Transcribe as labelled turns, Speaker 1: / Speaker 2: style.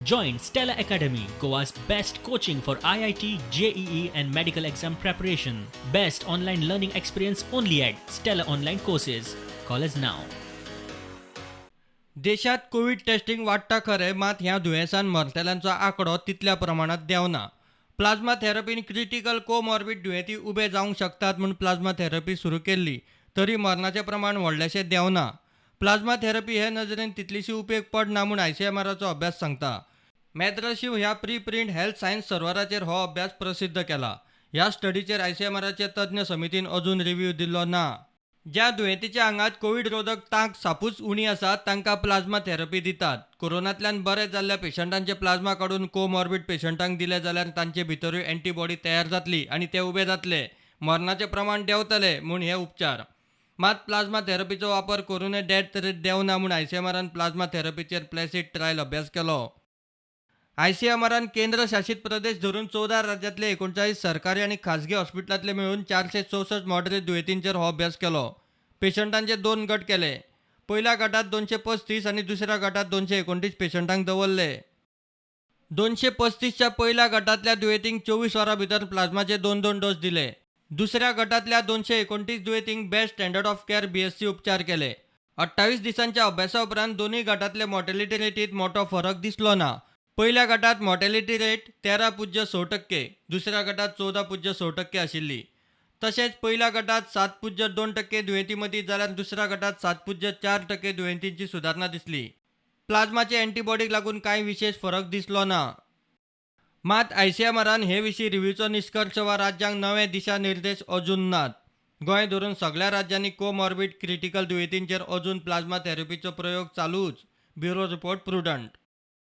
Speaker 1: Join Stella Academy, Goa's best coaching for IIT, JEE, and medical exam preparation. Best online learning experience only at Stella Online Courses. Call us now.
Speaker 2: देशात Covid testing वाडटा खरें, मात ह्या दुयेंसान मरतल्यांचो आंकडो तितल्या प्रमाणांत देंवना. Plasma थेरपीन critical कोमॉर्बीड दुयेंती उबे जावंक शकतात म्हूण प्लाझ्मा थेरपी सुरू केल्ली तरी मरणाचें प्रमाण व्हडलेंशें देंवना. प्लाझ्मा थेरपी हे नदरेन तितलीशी उपेग पडना म्हूण आयसीएमआराचो अभ्यास सांगता. मेद्रशिव ह्या प्री प्रिंट हेल्थ सायन्स सर्वराचेर हो अभ्यास प्रसिद्ध केला. ह्या स्टडीचेर आयसीएमआराचे तज्ञ समितीन अजून रिव्ह्यू दिल्लो ना. ज्या दुयेंतीच्या आंगात कोवीड रोधक तांक सापूच उणी आसा तांकां प्लाझ्मा थेरपी दितात. कोरोनांतल्यान बरे जाल्ल्या पेशंटांचे प्लाझ्मा काडून कोमॉर्बीड पेशंटांक दिले जाल्यार तांचे भितरूय एंटीबॉडी तयार जातली आनी ते उबे जातले, मरणाचें प्रमाण देंवतलें म्हूण हे उपचार. मात प्लाझ्मा थेरपीचो वापर करूनय डॅथ रेट देंवना म्हूण आयसीएमआरान प्लाझ्मा थेरपीचेर प्लॅसिड ट्रायल अभ्यास केलो. आयसीएमआरान केंद्र शासीत प्रदेश धरून 14 राज्यांतले 39 सरकारी आनी खाजगी हॉस्पिटलांतले मेळून 464 मॉडरेट दुयेंतींचेर हो अभ्यास केलो. पेशंटांचे 2 गट केले. पयल्या गटात 235 आनी दुसऱ्या गटात 229 पेशंटांक दवरले. 235च्या पयल्या गटांतल्या दुयेंतींक 24 वरां भितर प्लाझ्माचे 2-2 डोस दिले. दुसऱ्या गटांतल्या 229 दुयेंतींक best standard of care BSc उपचार केले. 28 दिसांच्या अभ्यासा उपरांत दोनूय गटांतले मॉर्टेलिटी रेटीत मोटो फरक दिसलो ना. पयल्या गटात मॉर्टेलिटी रेट 13.6%, दुसऱ्या गटात 14.6% आशिल्ली. तशेंच पयल्या गटात 7.2% दुयेंती मदीं जाल्यार दुसऱ्या गटात 7.4% दुयेंतींची सुदारणा दिसली. प्लाझ्माचे एंटीबॉडीक लागून कांय विशेश फरक दिसलो ना. मात आयसीएमआरान हे विशीं रिव्ह्यूचो निश्कर्श वा राज्यांक नवे दिशानिर्देश अजून नात. गोंय धरून सगळ्या राज्यांनी कोमॉर्बीड क्रिटिकल दुयेंतींचेर अजून प्लाझ्मा थेरपीचो प्रयोग चालूच. Bureau report, Prudent.